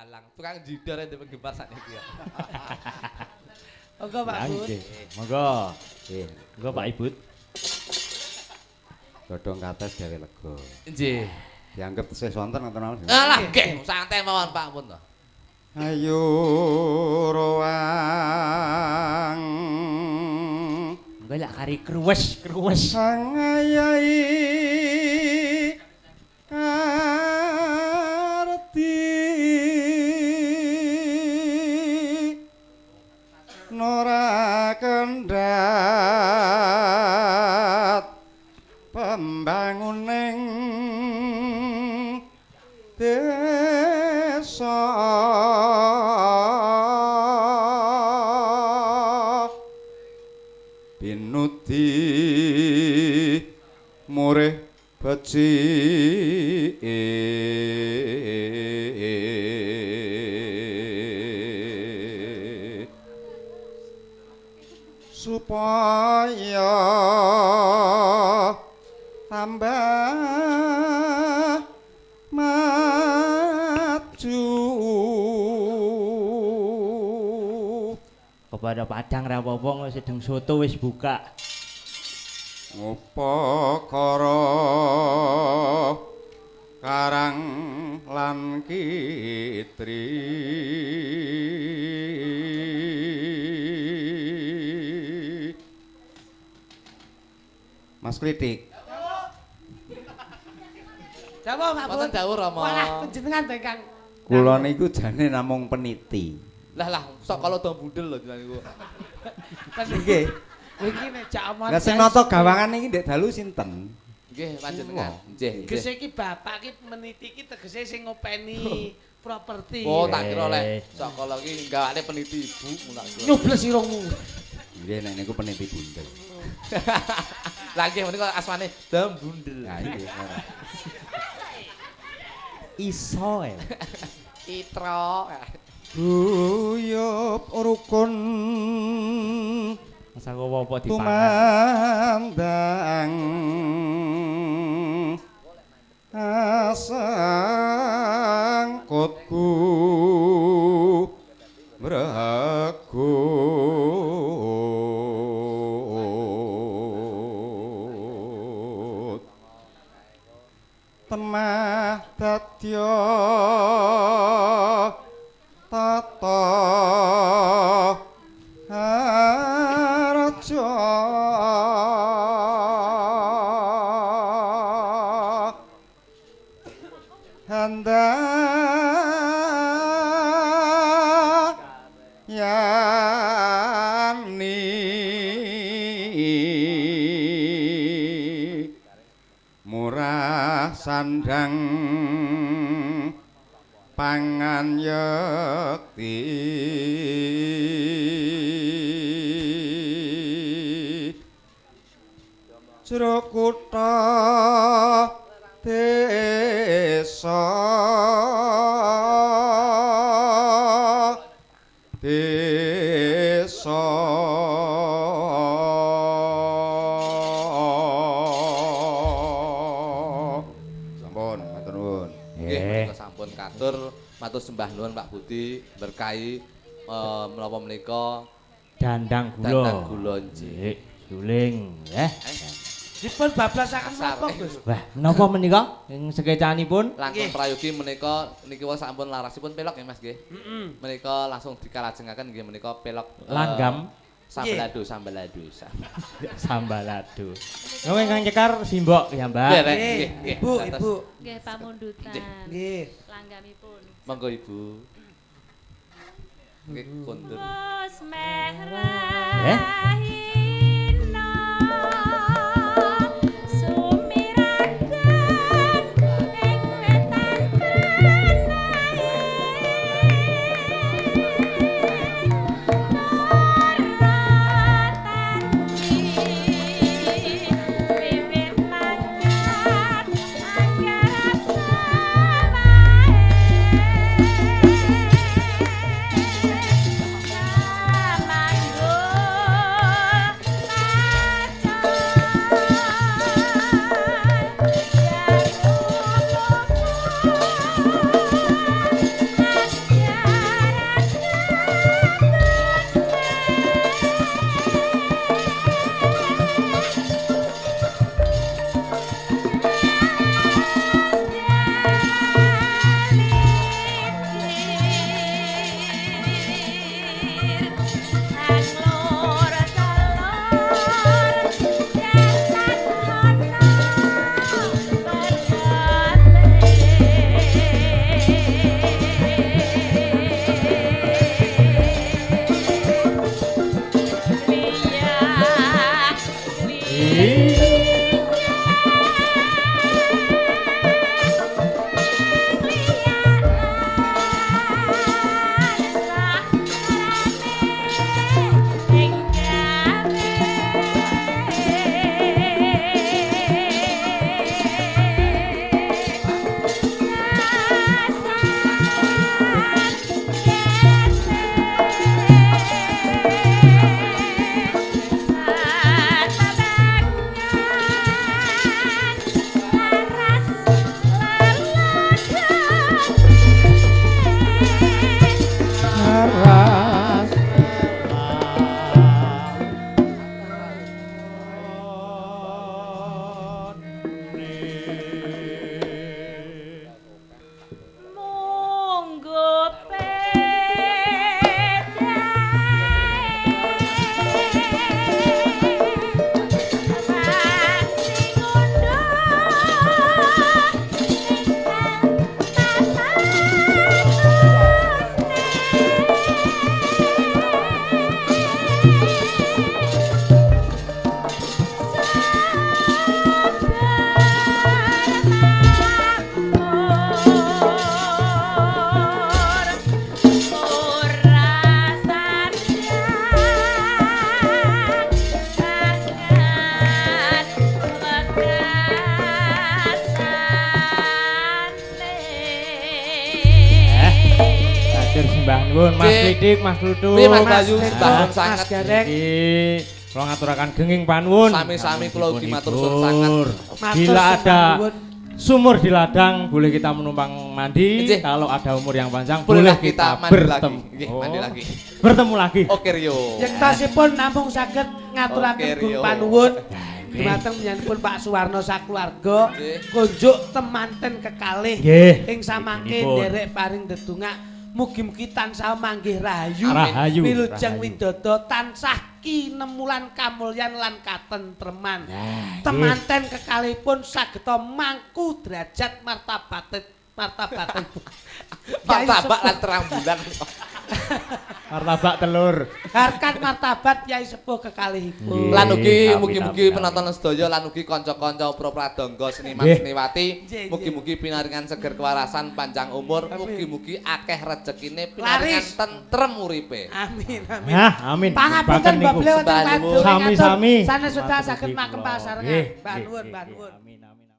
Dalang, tukang jidor ente penggemar sakniki ya. Monggo Pak Bud. Monggo. Nggih. Monggo Pak Ibut. Godhong kates gawe lega. Nggih. Dianggep tesih sonten ngoten mawon. Alah nggih, santai mawon Pak pun to. Ayo roang. Engko lak kari kruwes, kruwes. Sang ayai karti nora kendhat pembanguning desa binudi murih becike supaya tambah maju. Kepada Padang ra apa-apa sedeng soto wis buka. Ngupakara karang lan kitri Mas Klitik. Dawuh Pak Bud. Wonten dawuh Rama. Walah panjenengan to ingkang kula niku jane namung peniti. Lah lah, sok kalau dong budel lho jenengan niku. Nggih. Iki nek jak omong. Lah sing nata gawangan iki ndek dalu sinten? Nggih panjenengan. Nggih. Tegese iki bapak iki meniti iki tegese sing ngopeni properti. Oh, tak kira lek sok kalau iki gawakne peniti ibu ngono tak kira. Nyubles irungmu. Nggih nek niku peniti bundel. Lah nggih menika asmane dam bundel. Lah nggih. Iso e. Itra. Guyub rukun masa apa dipangan tumandang asangkutku mregut temah dadya tata harja handayani murah sandang pangan yekti jero kutha desa desa sampun matur nuwun. Nggih menika sampun katur matur sembah nuwun Pak Budi berkahi menapa menika dandang gula. Dandang gula nggih. Suling nggih. Dipun bablasaken napa Gus? Wah, menapa menika ing sekecanipun? Langkung prayogi menika niki wau sampun larasipun pelok nggih Mas nggih. Heeh. Menika langsung dikalajengaken nggih menika pelok langgam sambalado sambalado. Sambalado. Nggih ingkang nyekar simbok ya Mbak. Nggih, Ibu, Ibu. Nggih pamundutan. Nggih. Langgamipun. Monggo Ibu. Nggih kondur. Eh? Manggul Matur sembah nuwun Mas Nggih. Klitik, Mas Kluthuk. Piye Mas Bayu, Mas sembah nuwun Mas sanget. Gareng. Iki kula ngaturaken genging panuwun. Sami-sami kula ugi matur suwun sanget. Matur Bila sembah ada nuwun. sumur di ladang boleh kita menumpang mandi, Nggih. kalau ada umur yang panjang Bolehlah boleh kita, kita mandi lagi. bertemu. Nggih, mandi lagi. Bertemu lagi. Oke Rio. Yektosipun namung saged ngaturaken Oke, gung Rio. panuwun dumateng panjenenganipun Pak Suwarno sakeluarga Nggih. kunjuk temanten kekalih Nggih. ing samangke Izinipun. nderek paring dedongak mugi-mugi tansah manggih rahayu Rahayu, wilujeng rahayu. widodo tansah kinemulan kamulyan lan katentreman. Nah, Temanten kekalihipun sageta mangku derajat martabate martabate. Martabak lan terang bulan. Martabak telur. Harkat martabat Yai Sepuh kekalihipun. Lan ugi Amin, mugi-mugi amin, penonton sedaya lan ugi kanca-kanca pro pradangga seniman Nggih. seniwati Nggih, nggih. mugi-mugi pinaringan seger kewarasan panjang umur Amin. mugi-mugi akeh rezekine pinaringan Laris. tentrem uripe. Amin amin. Nah, amin. Pangapunten Bahkan Mbak niku. Beliau wonten Sembah nuwun. lanjut. Sami-sami. Sanes sudah Matur saged nuwun makem kula. pasarengan. Nggih, Mbah nggih, nuwun, nggih, mbah nggih. nuwun. Amin, amin.